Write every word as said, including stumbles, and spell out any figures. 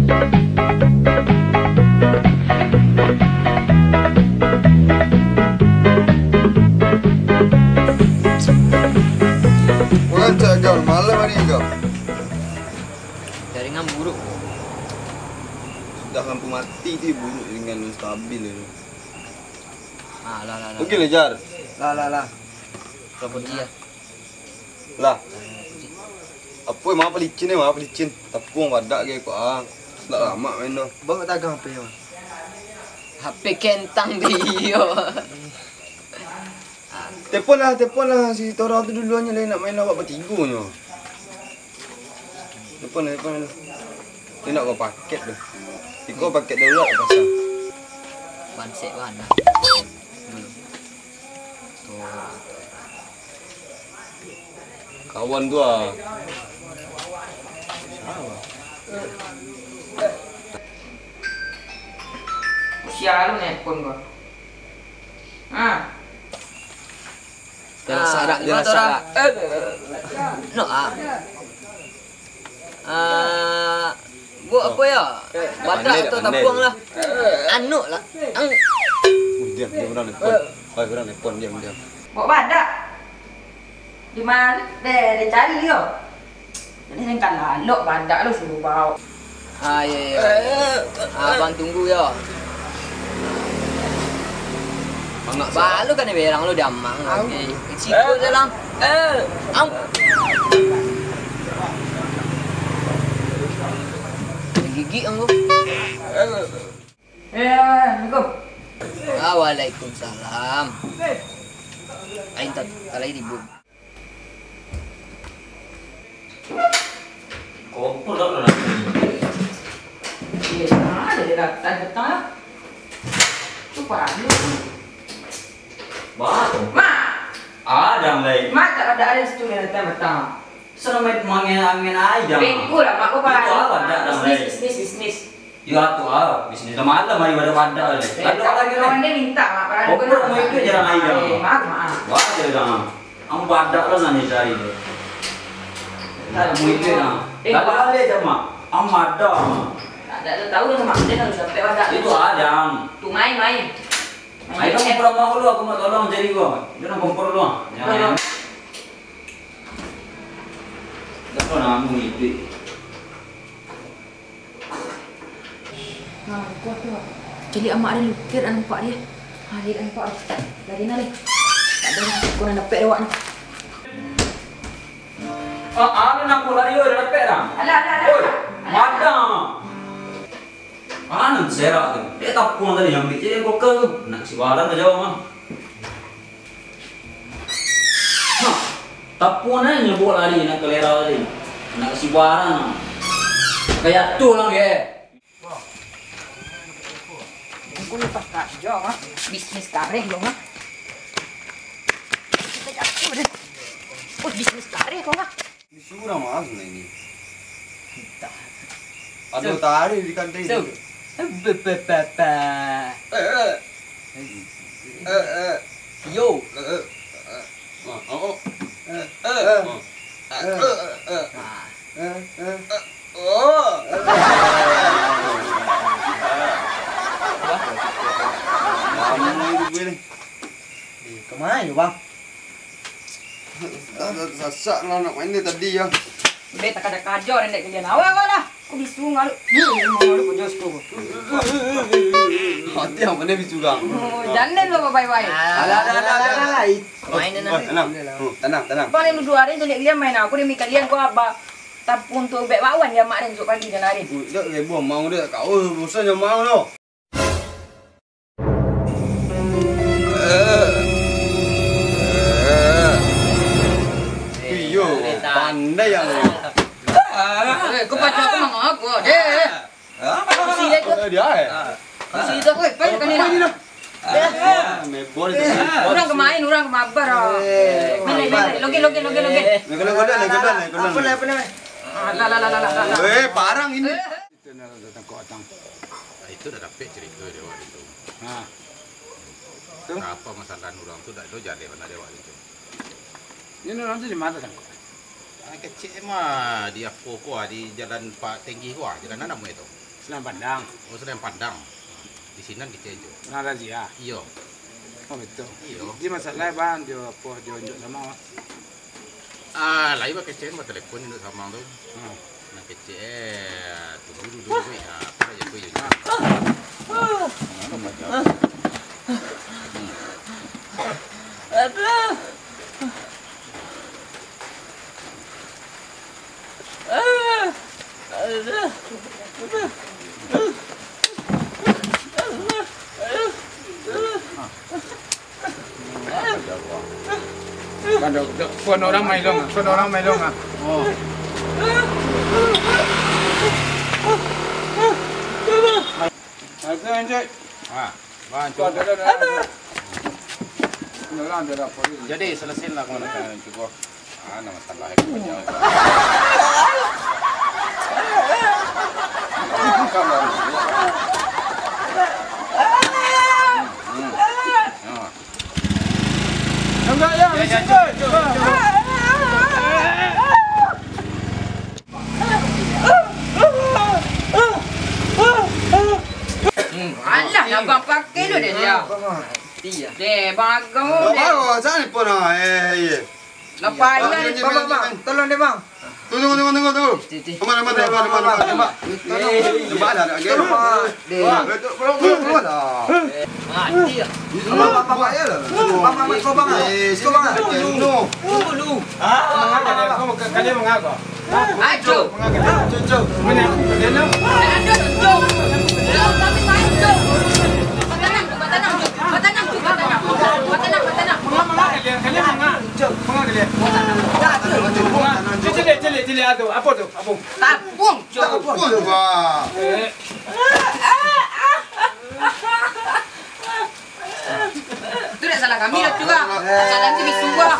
Wah, cak Gal, malam hari, Gal. Jaringan buruk. Sudah lampu mati tu buruk, jaringan stabil tu. Ah, lah, lah, lah. Oke lah, Jar. Lah, lah, lah. Lah. Apo emang apa licin, emang apa licin? Tapuang badak ge kok, ah. Ndak lamak main tu. Bang, tagang H P, Bang. H P kentang dia. Telepon lah, telepon lah si Tora tu duluan, lai nak main lawak batigo nyo. Telepon lah, telepon lah. Dia nak bawa paket tu. Iko paket darurat pasang. Bansek bana. Hmm. Tuh. Kawan tu ah. Sia lu nelpon gua. Ah. Jalan sarak, jalan sarak. No, ah. Ah, buat apa ya? Badak atau tapuang lah. Anuk lah. Ang- Diam, diam, urang nelpon. Oi, urang nelpon, diam, diam. Buat badak. Di mano? Deh, deh cari yo. Jadi singkat lalok badak lu suruh bawa. Ah, iya, iya. Abang tunggu yo. Balu kan berang lu damang. Oke. Siko je lang. Am. Gigi anggo. Eh, assalamualaikum. Ah, waalaikumsalam. Ain tak, tak lagi ribut. Kompor tak pernah. Iya, ada dia datang petang. Tu panas. Bah, tu. Mak. Ada, Lai. Mak, tak ada, ada situ dia datang petang. Sana main angin-angin aja. Bengkok lah, mak, kau. Itu apa, dah, dah, bisnis, Lai. Bisnis, bisnis. Ya, tu ah, bisnis dah malam hari pada-pada ni. Eh, kawan-kawan dia minta, mak, pada kompor mau ikut jarang aja. Eh, maaf, maaf. Wah, dia dah. Ang badak lah nanya cari tu. Tak mau itu nah. Eh, tak ada hal dia, Mak. Ang ada, Mak. Tak ada, tak tahu dah, Mak. Dia harus sampai badak. Itu ada, Ang. Tu main, main. Main. Ayo, kompor rumah dulu, aku mau tolong cari gua. Dia nak kompor dulu, ah. Jangan. Dah kau nak ambil itu. Nah, kuat tu. Caliak amak dia lukir, dah nampak dia. Ha, dia dah nampak. Lari nah, leh. Tak ada, aku nak dapek awak ni. Ah, ah, lu nak lari, oi, dah dapek dah. Alah, alah, alah. Oi, madang. Ah, nan serak tu. Dia tapuang tadi yang ambil je, dia kokal tu. Nak sibaran aja, mah. Nah, tapuang aja nyo bawa lari, nak kalera tadi. Nak sibaran. Kayak tu lah, ye. Aku lepas karajo, mah. Bisnis kareh lo, mah. Kita jatuh deh. Oh, bisnis kareh ko, mah. Di surang mah sebenarnya ini. Entah. Ada tarik di kantin tu. Be, be, be, be. Eh, eh. Eh, eh. Yo. Eh, eh. Ah, oh, oh. Eh, eh. Ah. Eh, eh. Ah. Eh, eh. Oh. Lama ni gue ni. Eh, kemana, Bang? Sasak lah nak main ni tadi, ya. Be, tak ada kajo, nenek kalian. Awak, awak lah. Aku bisu ngalu. Ngalu ko jos ko. Hati yang mana bisu, Bang? Oh, jangan lo, bye-bye. Alah, alah, alah, alah, alah. Main ni, nah. Eh, tenang. Hmm, tenang, tenang. Bang, ni dua hari tu, nenek kalian main. Aku demi kalian, aku apa? Tapun tu bek bawan ya, mak, dan esok pagi dan hari. Oh, dak rebo mau dak. Kau bosan je mau lo. Iyo, pandai yang. Eh, kau pacar aku mangap kau. Eh, eh. Kursi dia tu. Eh, dia, eh. Kursi tu. Oi, pai kami nak. Mebor itu. Urang kemain, urang kemabar. Eh, main, main, main. Loge, loge, loge, loge. Loge, loge, loge, loge. Apa, apa, apa? Ah, lah, lah, lah. Eh, parang ini. Itu dah datang kok datang. Itu dah dapek cerita dia waktu itu. Ha. Tu? Apa masalah urang tu dak ada jaleh anak dia waktu itu. Ini urang tu di mana datang kok? Ah, kecek mah di apa ko, ah, di jalan Pak Tenggi ko, ah, jalan mana mu itu? Nan Padang. Oh, Senen Padang. Di sinan kecek jo. Nan razia? Iyo. Oh, betul. Iyo. Jadi masalah, Bang, jo apo, jo Unjuk Samang, Bang? Ah, lai bakecek, batelepon Unjuk Samang tu. Hmm. Nan kecek, eh, tunggu dulu, weh. Ah, apa aja tu, yo. Aduh. Kan dah, dah, kuan orang main dong, kuan orang main dong, ah. Oh. Ada, Encik. Ah, bantu. Kuan dah, dah, dah, dah. Dah, dah, dah, dah, polis. Jadi, selesailah kau nak cukup. Ah, nama salah aku punya. Hmm, hmm. Ah. Enggak, ya, ya, ya, ya, ya. Hmm. Alah, abang pakai lu dia, dia. Iya. Deh, bang agak. Baru saja ni pun, ah, eh, iya. Lapar ayah ni, bang, bang, bang. Tolong deh, bang. Tu, tu, tu, tu, tu. Ti, ti. Aman, aman, aman, aman, aman, aman. Nampak dah, dah, dah. Tolong, bang. Deh. Wah, betul, belum, belum, belum dah. Ah, iya. Abang, abang, abang, ya lah. Abang, abang, kau, bang. Eh, kau, bang. Sini, sini. Tunggu dulu. Ah, mengapa dia? Kau, kalian mengapa? Ajo. Mengapa dia? Ajo, ajo. Mana? Kalian, no? Ajo, ajo. Ajo, ajo. Batanang, batanang, batanang, batanang, batanang. Mengapa kalian? Kalian mengapa? Mengapa kalian? Mengapa? Cek, cek, cek, cek, ajo. Apa tu? Apa? Tapung, Cok. Tapung, Cok. Eh. Tu dak salah kami dah tu, ah. Salah kami suah.